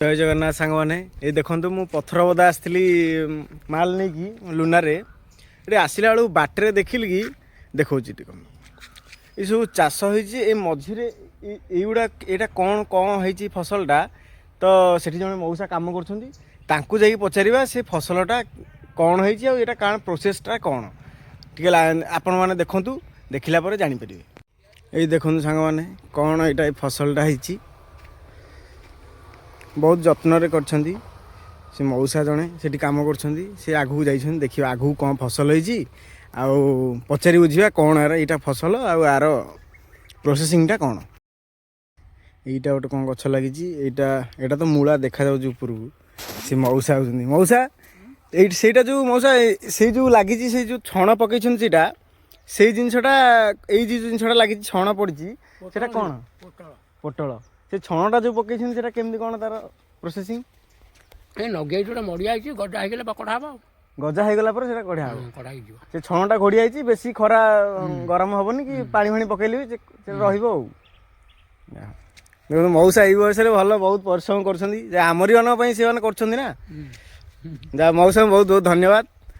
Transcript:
ଜୟ ଜଗନ୍ନାଥ ସାଙ୍ଗମାନେ। ଏଇ ଦେଖନ୍ତୁ, ମୁଁ ପଥରବଦା ଆସିଥିଲି ମାଲ ନେଇକି ଲୁନାରେ। ଏଠି ଆସିଲା ବେଳକୁ ବାଟରେ ଦେଖିଲି କି ଦେଖାଉଛି ଟିକେ। ଏସବୁ ଚାଷ ହେଇଛି ଏ ମଝିରେ। ଏଇଗୁଡ଼ା ଏଇଟା କ'ଣ କ'ଣ ହେଇଛି ଫସଲଟା? ତ ସେଠି ଜଣେ ମଉସା କାମ କରୁଛନ୍ତି, ତାଙ୍କୁ ଯାଇକି ପଚାରିବା ସେ ଫସଲଟା କ'ଣ ହେଇଛି ଆଉ ଏଇଟା କ'ଣ, ପ୍ରୋସେସଟା କ'ଣ। ଟିକେ ଆପଣମାନେ ଦେଖନ୍ତୁ, ଦେଖିଲା ପରେ ଜାଣିପାରିବେ। ଏଇ ଦେଖନ୍ତୁ ସାଙ୍ଗମାନେ, କ'ଣ ଏଇଟା, ଏଇ ଫସଲଟା ହେଇଛି। ବହୁତ ଯତ୍ନରେ କରିଛନ୍ତି। ସେ ମଉସା ଜଣେ ସେଠି କାମ କରୁଛନ୍ତି। ସେ ଆଗକୁ ଯାଇଛନ୍ତି, ଦେଖିବା ଆଗକୁ କ'ଣ ଫସଲ ହେଇଛି ଆଉ ପଚାରି ବୁଝିବା କ'ଣ ଆର ଏଇଟା ଫସଲ ଆଉ ଆର ପ୍ରୋସେସିଂଟା କ'ଣ। ଏଇଟା ଗୋଟେ କ'ଣ ଗଛ ଲାଗିଛି ଏଇଟା। ଏଇଟା ତ ମୂଳା ଦେଖାଯାଉଛି ଉପରକୁ। ସେ ମଉସା ହେଉଛନ୍ତି। ମଉସା, ଏଇଠି ସେଇଟା ଯେଉଁ ମଉସା, ସେଇ ଯେଉଁ ଲାଗିଛି, ସେଇ ଯେଉଁ ଛଣ ପକେଇଛନ୍ତି, ସେଇଟା ସେଇ ଜିନିଷଟା, ଏଇ ଯେଉଁ ଜିନିଷଟା ଲାଗିଛି, ଛଣ ପଡ଼ିଛି, ସେଇଟା କ'ଣ? ପୋଟଳ। ପୋଟଳ। ସେ ଛଣଟା ଯେଉଁ ପକେଇଛନ୍ତି, ସେଇଟା କେମିତି କ'ଣ ତାର ପ୍ରୋସେସିଂ? ଏ ନଗେଇ ଯୋଉଟା ମଡ଼ିଆ ହେଇଛି, ଗଜା ହେଇଗଲେ ପକଡ଼ା ହବ ଆଉ। ଗଜା ହେଇଗଲା ପରେ ସେଇଟା କଢ଼ା ହବ? ହଁ, କଢ଼ା ହେଇଯିବ। ସେ ଛଣଟା ଘୋଡ଼ିଆ ହେଇଛି, ବେଶୀ ଖରା ଗରମ ହବନି କି ପାଣି ଫାଣି ପକେଇଲେ ବି ସେ ରହିବ। ଆଉ ଦେଖନ୍ତୁ, ମଉସା ଏଇ ବୟସରେ ଭଲ ବହୁତ ପରିଶ୍ରମ କରୁଛନ୍ତି ଯେ ଆମରି ମାନଙ୍କ ପାଇଁ ସେମାନେ କରୁଛନ୍ତି ନା। ଯାହା ମଉସା, ବହୁତ ବହୁତ ଧନ୍ୟବାଦ।